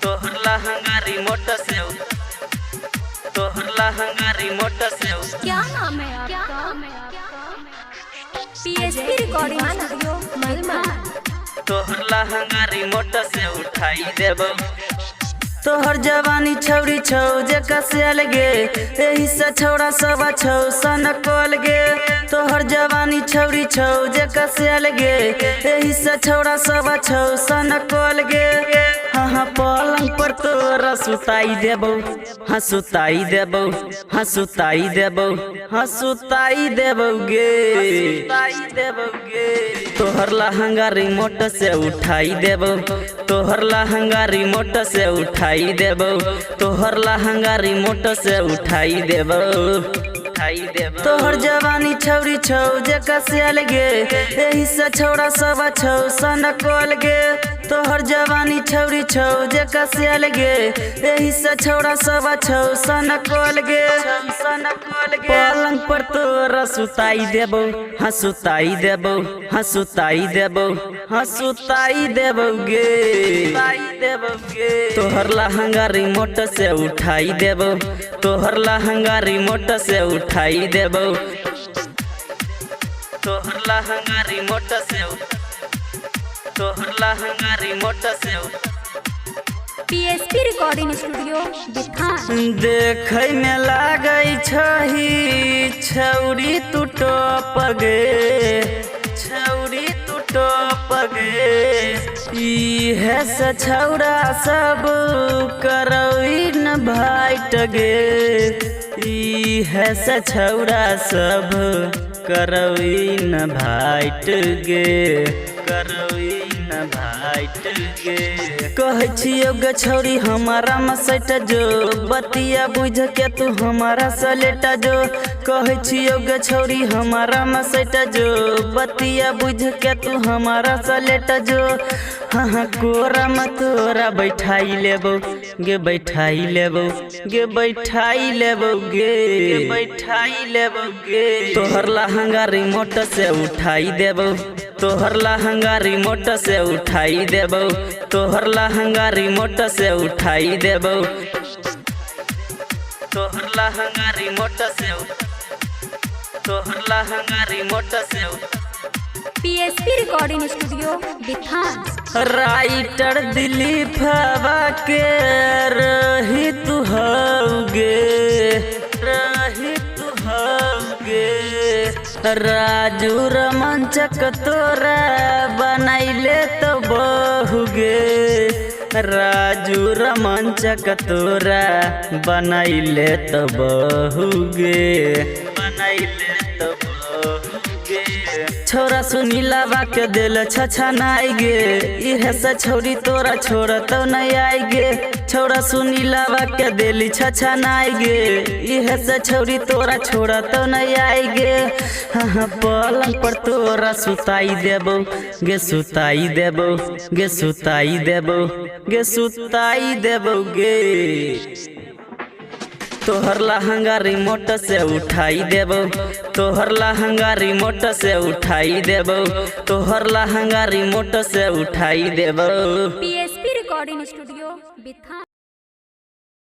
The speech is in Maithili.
तोहर लहंगा रिमोट से, तोहर लहंगा रिमोट से। क्या नाम है आपका? पीएसपी रिकॉर्डिंग स्टूडियो मलमा। तोहर लहंगा रिमोट से उठाई देबो। तोहर जवानी छौरी छौ जेका से गे, एही से छौरा सब छौ सन कल गे। तोहर जवानी छौरी छौ जेका से गे, एही से छौरा सब छौ सन कल गे। हाँ हाँ पलंग पर तोरा सुताई देबो, हाँ सुताई देबो, हाँ सुताई देबो, हाँ सुताई देबो गे, सुताई देबो गे। तोहर लहंगा रिमोट से उठाई देबो, तोहर लहंगा रिमोट से उठाई देबो, तोहर लहंगा रिमोट से उठाई देबो, उठाई देबो। तोहर जवानी छौरी छौ जेका से गे, एही से छौरा सब छौ सन कल गे। तोहर जवानी छौरी छौ जेका से गे, एही से छौरा सब छौ सन कल गे, सन कल गे। पलंग पर तोरा सुताई देबो, हाँ सुताई देबो, हाँ सुताई देबो, हाँ सुताई देबो गे, सुताई देबो गे। तोहर लहंगा रिमोट से उठाई देबो, तोहर लहंगा रिमोट से उठाई देबो, तोहर लहंगा रिमोट से, तोहर लहंगा रिमोट से। PSP recording studio Bithan. देखै में लागै छही छौरी तू टप गे, छौरी तू टप गे। इहे से छौरा सब करौई न भाइट गे, इहे से छौरा सब करौई न भाइट गे, करौई न भाइट गे। कहै छियौ गे छौरी हमारा मसैट जो, बतिया बुझ के तू हमारा सलेटा जो। कहै छियौ गे छौरी हमारा मसैट जो, बतिया बुझ के तू हमारा सलेटा जो। हाँ हाँ कोरा में तोरा बैठाई लेबो गे, बैठाई लेबो गे, बैठाई लेबो गे, बैठाई लेबो गे। तोहर लहंगा रिमोट से उठाई देबो, तोहर लहंगा रिमोट से उठाई देबो, तोहर लहंगा रिमोट से उठाई देबो, तोहर लहंगा रिमोट से, तोहर लहंगा रिमोट से। PSP recording studio Bithan. Writer Dilip हवा के रही तू हौगे, रही तू हौगे। राजू रोमांचक तोरा बनैले तो बहुगे, राजू रोमांचक तोरा बनैले तो बहुगे, बनैले तो बहुगे। छोरा सुनीला के दिल छछनाई गे, इहे से छौरी तोरा छोड़ तो नहीं आई गे। छोरा सुनीला के दिल छछनाई गे, इहे से छौरी तोरा छोड़ तो नहीं आई गे। हाँ हाँ पलंग पर तोरा सुताई देबो गे, सुताई देबो गे, सुताई देबो गे, सुताई देबो गे। तोहर लहंगा रिमोट से उठाई देबो, तोहर लहंगा रिमोट से उठाई देबो, तोहर लहंगा रिमोट से उठाई देबो। PSP recording studio Bithan.